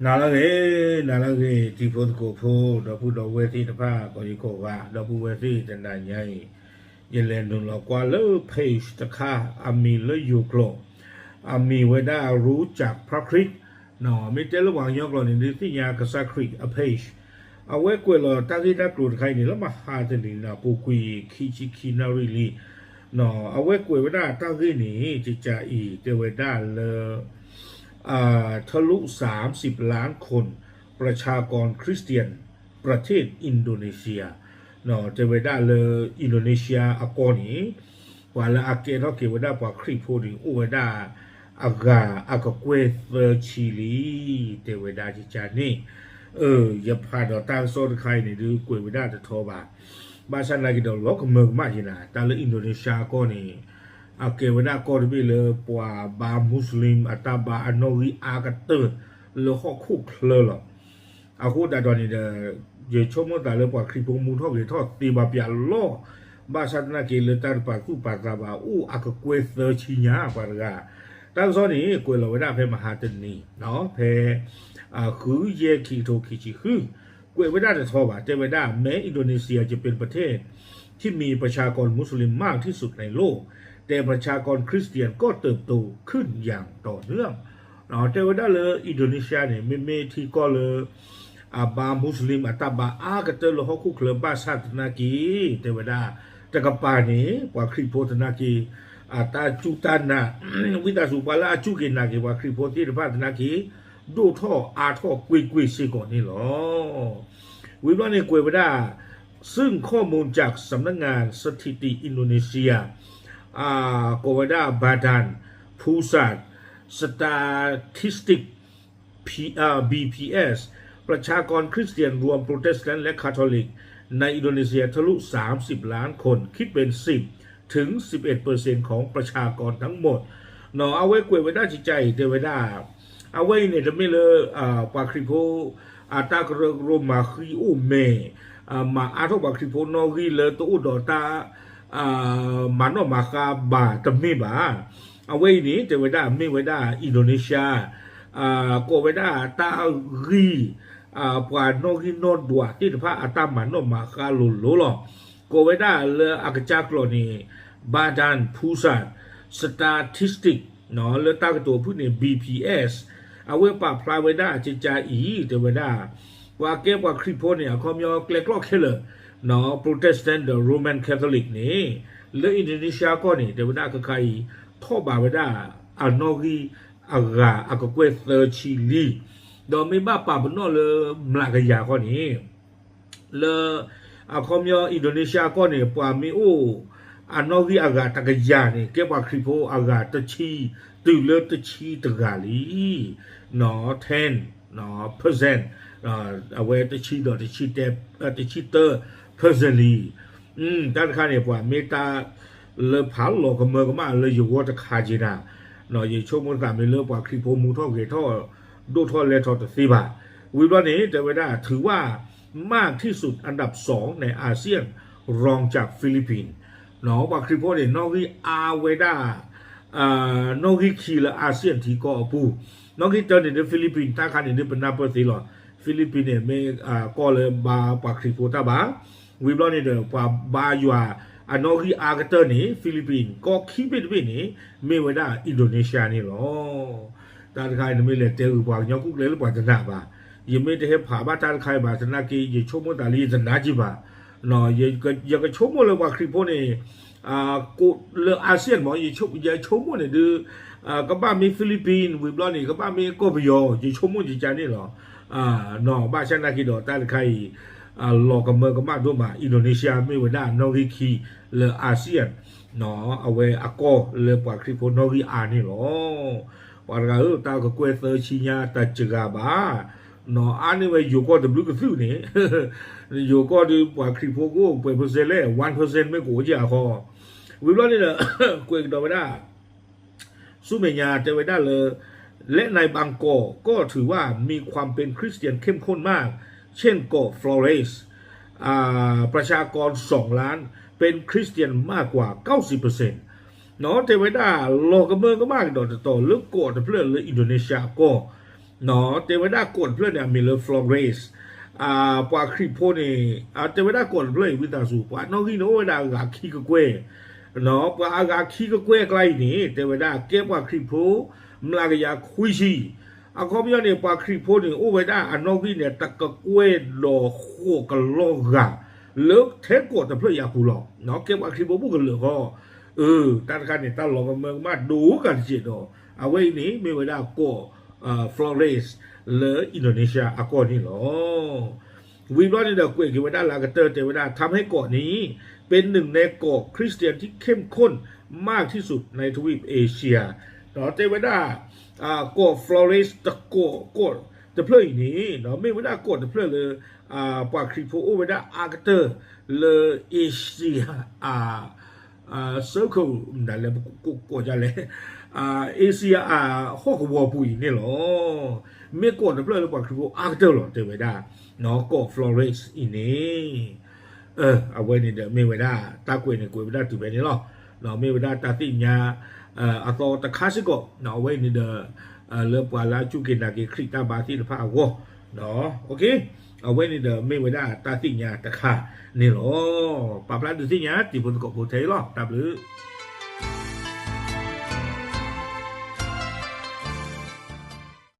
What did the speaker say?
နၤလၢအဂ့ၤ, နၤလၢအဂ့ၤ, တံၤဖိသကိးဖိ, ဒီပုၢ်ဒီဝဲၢ်သ့ၣ်တဖၣ် ကိးဒံကိးဂၤ, ဒီပုၢ်ဝဲၢ်သ့ၣ်တနၤညါအံၤ, ယလဲၤနုာ်လီၤကွၢ်လၢ page တခါ, အမံၤလၢယိၤကျိာ်, အမံၤဝဲဒၣ် รู้จักพระคริสต์, မ့ၢ်တဲလၢပှၤကညီကျိာ်န့ၣ် ဒုးသ့ၣ်ညါကစၢ်ခရံာ်အ page, အဝဲကွဲးလီၤတၢ်ဂ့ၢ်တၢ်ကျိၤတခါအံၤန့ၣ် လၢမဟါတနံၤန့ၣ် ပူၤကွံာ်ခံဆံခံနၣ်ရံၣ်လံ, အဝဲကွဲးဝဲဒၣ်တၢ်ဂ့ၢ်န့ၣ် ကကးအံၤ တဲဝဲဒၣ်လၢ ทะลุสามสิบล้านคน ประชากรคริสเตียน ประเทศอินโดนีเซีย တဲဝဲဒၣ်လၢ Indonesia အကီၢ်န့ၣ် ပှၤလၢအကဲထီၣ်က့ၤဝဲဒၣ်ပှၤခရံာ်ဖိန့ၣ် အိၣ်ဝဲဒၣ်အဂၤအကကွဲၢ်သၢဆံလံ, တဲဝဲဒၣ်ကကးန့ၣ်, ယဖးဒီးတၢ်ကစီၣ်တခါအံၤန့ၣ် ဒုးကွဲးဝဲဒၣ်တထီဘၣ်, ဘၣ်ဆၣ်သနာ်က့ဒီး လီၤကမၢကမၣ်က့ၤနၤ တၢ်လၢ Indonesia အကီၢ်န့ၣ် အကဲဝဲဒၣ်ကီၢ်တဘ့ၣ်လၢပှၤဘါ Muslim အတၢ်ဘါအနီၣ်ဂံၢ်အါကတၢၢ်လၢဟီၣ်ခိၣ်ချၢလီၤ. အဃိသတးဒီးန့ၣ်ဒီး ယဆိကမိၣ်သးလၢပှၤခရံာ်ဖိမူထီၣ်ဂဲၤထီၣ်သ့ဘၣ်ပၠးလီၤ, ဘၣ်ဆၣ်သနာ်က့လၢတၢ်တပာ်သူၣ်ပာ်သးဘၣ် အိၣ်အကကွဲၢ်သၢဆံညါပှၤတဂၤ, တၢ်ကစီၣ်န့ၣ် ကွဲးလီၤဝဲဒၣ်ဖဲမဟါတနံၤ, ဖဲ ဃုယဲၢ်ခံကထိခံဆံဃု, ကွဲးဝဲဒၣ်တထီဘၣ်, တဲဝဲဒၣ် แม้อินโดนีเซียจะเป็นประเทศที่มีประชากรมุสลิมมากที่สุดในโลก แต่ประชากรคริสเตียนก็เติบโตขึ้นอย่างต่อเนื่อง တဲဝဲဒၣ်လၢ Indonesia န့ၣ် မ့မ့ၢ်ထံကီၢ်လၢ အဘါ Muslim အတၢ်ဘါအါကတၢၢ်လၢဟီၣ်ခိၣ်ချၢဘၣ်ဆၣ်သနာ်က့ တဲဝဲဒၣ် တကပၤန့ၣ် ပှၤခရံာ်ဖိသနာ်က့ အတၢ်စူၢ်တၢ်နာ် ဝံသးစူၤ ပှၤလၢအစူၢ်က့ၤနာ်က့ၤပှၤခရံာ်ဖိသ့ၣ်တဖၣ်သနာ်က့ ဒိၣ်ထီၣ်အါထီၣ်ကွ့ၢ်ကွ့ၢ်စ့ၢ်ကီးန့ၣ်လီၤ. ဝံၤဘျီန့ၣ်ကွဲးဝဲဒၣ် ซึ่งข้อมูลจากสำนักงานสถิติอินโดนีเซีย ကိးဝဲဒၣ် Badan Pusat Statistik BPS ประชากรคริสเตียนรวมโปรเตสแตนต์และคาทอลิกในอินโดนีเซียทะลุสามสิบล้านคน คิดเป็นสิบถึงสิบเอ็ดเปอร์เซ็นต์ของประชากรทั้งหมด အဝဲကွဲးဝဲဒၣ်ကကးအံၤ တဲဝဲဒၣ် အဝဲအံၤန့ၣ် တမ့ၢ်လၢ ပှၤခရံာ်ဖိ အတၢ်ကရၢကရိမၤဃံအိၣ်မဲာ် မၤအါထီၣ်ပှၤခရံာ်ဖိနီၣ်ဂံၢ်လၢတအိၣ်ဒီးတၢ် မၤနီၣ်မၤဃါဘၣ်တမ့ၢ်ဘၣ်. အဝဲအံၤန့ၣ် တဲဝဲဒၣ်မ့ၢ်ဝဲဒၣ် Indonesia ကိးဝဲဒၣ်တၢ်ဂံၢ် ပှၤနီၣ်ဂံၢ်နီၣ်ဒွးသ့ၣ်တဖၣ်အတၢ်မၤနီၣ်မၤဃါလိၤလိၤလီၤ. ကိးဝဲဒၣ်လၢအကစၢ်ကျိာ်န့ၣ် Badan Pusat Statistik လၢတၢ်ကတိၤဖုၣ်န့ၣ် BPS အဝဲပာ်ဖျါဝဲဒၣ်ကကးအံၤ တဲဝဲဒၣ် ပှၤကဲပှၤခရံာ်ဖိန့ၣ် အခီပညီကျဲကျီၢ်ခဲလၢာ် Protestant ဒီး Roman Catholic န့ၣ် လၢ Indonesia ကီၢ်န့ၣ် တဲဝဲဒၣ်ခဲခါအံၤ ထီၣ်ဘးဝဲဒၣ်အနီၣ်ဂံၢ်အဂၤအကကွဲၢ်သၢဆံလံ. ဒီးမ့ၢ်ဘၣ်ပာ်ပနီၣ်လၢမျးကယၤခီန့ၣ် လၢ အခီပညီ Indonesia ကီၢ်န့ၣ် ပှၤမ့ၢ်အိၣ်အနီၣ်ဂံၢ်အဂၤတကယၤန့ၣ် ကဲပှၤခရံာ်ဖိအဂၤတဆံ တုၤလၢတဆံတဂၤလံ ten percent အဝဲတဆံဒီး တဆံတၢ percent လံ. တၢ်တခါန့ၣ် ပှၤမ့ၢ်တၢ်လၢဖးလီၤကမၢကမၣ်လၢယဂီၢ်တခါက့နၤ, ယဆိကမိၣ်သးမ့ၢ်လၢပှၤခရံာ်ဖိမူထီၣ်ဂဲၤထီၣ် ဒိၣ်ထီၣ်လဲၤထီၣ်တသ့ဘၣ်. ဝံၤဘျီန့ၣ် တဲဝဲဒၣ် ถือว่ามากที่สุดอันดับสองในอาเซียน รองจากฟิลิปปินส์ ပှၤခရံာ်ဖိန့ၣ် နီၣ်ဂံၢ်အါဝဲဒၣ် နီၣ်ဂံၢ်ခံလၢ ASEAN ထံကီၢ်အပူၤ, နီၣ်ဂံၢ်တၢန့ၣ်ဒ် Philippines တၢ်ခါန့ၣ်ဒ်ပနၢ်ပၢၢ်သ့လီၤ. Philippines န့ၣ် မ့ၢ်ကီၢ်လၢဘါပှၤခရံာ်ဖိတၢ်ဘၣ်. ဝံၤဘျီန့ၣ်ဒီး ပှၤဘါယွၤအနီၣ်ဂံၢ်အါကတၢၢ်န့ၣ် Philippines ကီၢ်ခံဘ့ၣ်တဘ့ၣ်န့ၣ် မ့ၢ်ဝဲဒၣ် Indonesia န့ၣ်လီၤ. တၢ်တခါအံၤ နမ့ၢ်လဲၤတဲဂုာ်ပှၤကညီကူၣ်ကျဲလၢပှၤတနာ်ဘၣ်. ယမ့ၢ်တဟဲဖးဘၣ်တၢ်တခါအံၤဘၣ်သနာ်က့ ယဆိကမိၣ်သးလၢယတနာ်က့ဘၣ်. ယကဆိကမိၣ်လၢပှၤခရံာ်ဖိန့ၣ် ကိးလၢ ASEAN မ့ၢ် ယဆိကမိၣ်န့ၣ်ဒ် ကဘၣ်မ့ၢ် Philippines ဝံၤဘျီန့ၣ် ကဘၣ်မ့ၢ်ကီၢ်ပယီၤ ယဆိကမိၣ်ယကန့ၣ်လီၤ. ဘၣ်ဆၣ်သနာ်က့ဒီး တၢ်တခါအံၤ လီၤကမၢကမၣ်ဒိၣ်မး Indonesia မ့ၢ်ဝဲဒၣ်နီၣ်ဂံၢ်ခံလၢ ASEAN အဝဲအကီၢ်လၢပှၤခရံာ်ဖိနီၣ်ဂံၢ်အါန့ၣ်လီၤ. ပှၤတဂၤဧၢ, တၢ်ကကွဲၢ်သၢဆံညါတစှၤဘၣ်. အါန့ၢ်ဝဲယိၤကီၢ်တဘျုးကသုၣ်န့ၣ်, ယိၤကီၢ်ဒ်ပှၤခရံာ်ဖိကအိၣ်ပှဲၤ percent လဲၣ်, one percent မ့ၢ်ကအိၣ်က့ၤအဃီ. ဝံၤဘျီန့ၣ်ဒီး ကွဲးကဒီးဝဲဒၣ် ဆူမဲာ်ညါတဲဝဲဒၣ်လၢ และในบางเกาะก็ถือว่ามีความเป็นคริสเตียนเข้มข้นมาก เช่นเกาะ Flores อ่า ประชากรสองล้านเป็นคริสเตียนมากกว่าเก้าสิบเปอร์เซ็นต์ တဲဝဲဒၣ် လီၤကမၢကမၣ်ကဒီးတတီၤလၢကီးတဖျၢၣ်လၢ Indonesia အကီၢ် တဲဝဲဒၣ်ကီၢ်တဖျၢၣ်န့ၣ် အမံၤလၢ Flores, ပှၤခရံာ်ဖိန့ၣ် တဲဝဲဒၣ်ကီၢ်တဖျၢၣ်အံၤ ဝံသးစူၤ ပှၤအနီၣ်ဂံၢ်န့ၣ်အိၣ်ဝဲဒၣ်အဂၤခံကကွဲၢ်, ပှၤအဂၤခံကကွဲၢ်အကျါအံၤန့ၣ် တဲဝဲဒၣ်ကဲပှၤခရံာ်ဖိ မျးကယၤခွံဆံ, အခီပညီန့ၣ် ပှၤခရံာ်ဖိန့ၣ် အိၣ်ဝဲဒၣ်အနီၣ်ဂံၢ်န့ၣ် တကကွဲၢ်ဒီးဃိးကလီၢ်ဂၤ လၢထဲကီၢ်တဖျၢၣ်အံၤအပူၤလီၤ. ကဲပှၤခရံာ်ဖိဘူးကလုာ်ဃီ, အၢ တၢ်တခါန့ၣ် တၢ်လီၤကမၢကမၣ်ဒိၣ်ကးတစဲးဒီး အဝဲအံၤန့ၣ် မ့ၢ်ဝဲဒၣ်ကီၢ် Flores လၢ Indonesia အကီၢ်န့ၣ်လီၤ. ဝံၤဘျီန့ၣ်ဒီး ကွဲးက့ၤဝဲဒၣ်လၢအကတၢၢ် တဲဝဲဒၣ် ทำให้เกาะนี้เป็นหนึ่งในเกาะคริสเตียนที่เข้มข้นมากที่สุดในทวีปเอเชีย ဒီးတဲဝဲဒၣ် ကီၢ် Flores တကီၢ် ကီၢ်တဖျၢၣ်အံၤန့ၣ် မ့ၢ်ဝဲဒၣ်ကီၢ်တဖျၢၣ်လၢ ပှၤခရံာ်ဖိအိၣ်ဝဲဒၣ်အါကတၢၢ်လၢ Asia အ circle မတၤလဲၣ် ကိးဒ်လဲၣ် Asia အဟီၣ်ကဝီၤပူၤအံၤန့ၣ်လီၤ. မ့ၢ်ကီၢ်တဖျၢၣ်လၢပှၤခရံာ်ဖိအါကတၢၢ်လီၤ တဲဝဲဒၣ် ကီၢ် Flores အံၤန့ၣ် အဝဲန့ၣ်ဒီးမ့ၢ်ဝဲဒၣ် တၢ်ကွဲးန့ၣ်ကွဲးဝဲဒၣ်တုၤဖဲန့ၣ်လီၤ. မ့ၢ်ဝဲဒၣ်တၢ်သ့ၣ်ညါ အသီတခါစ့ၢ်ကီး အဝဲအံၤန့ၣ်ဒီး လၢပှၤလၢအစူၢ်က့ၤနာ်က့ၤခရံာ်တၢ်ဘါသ့ၣ်တဖၣ်အဂီၢ် အဝဲန့ၣ်ဒီး မ့ၢ်ဝဲဒၣ်တၢ်သ့ၣ်ညါတခါန့ၣ်လီၤ. ပာ်ဖျါဒုးသ့ၣ်ညါတံၤဖိသကိးဖိထဲအံၤလီၤ. တၢ်ဘျုး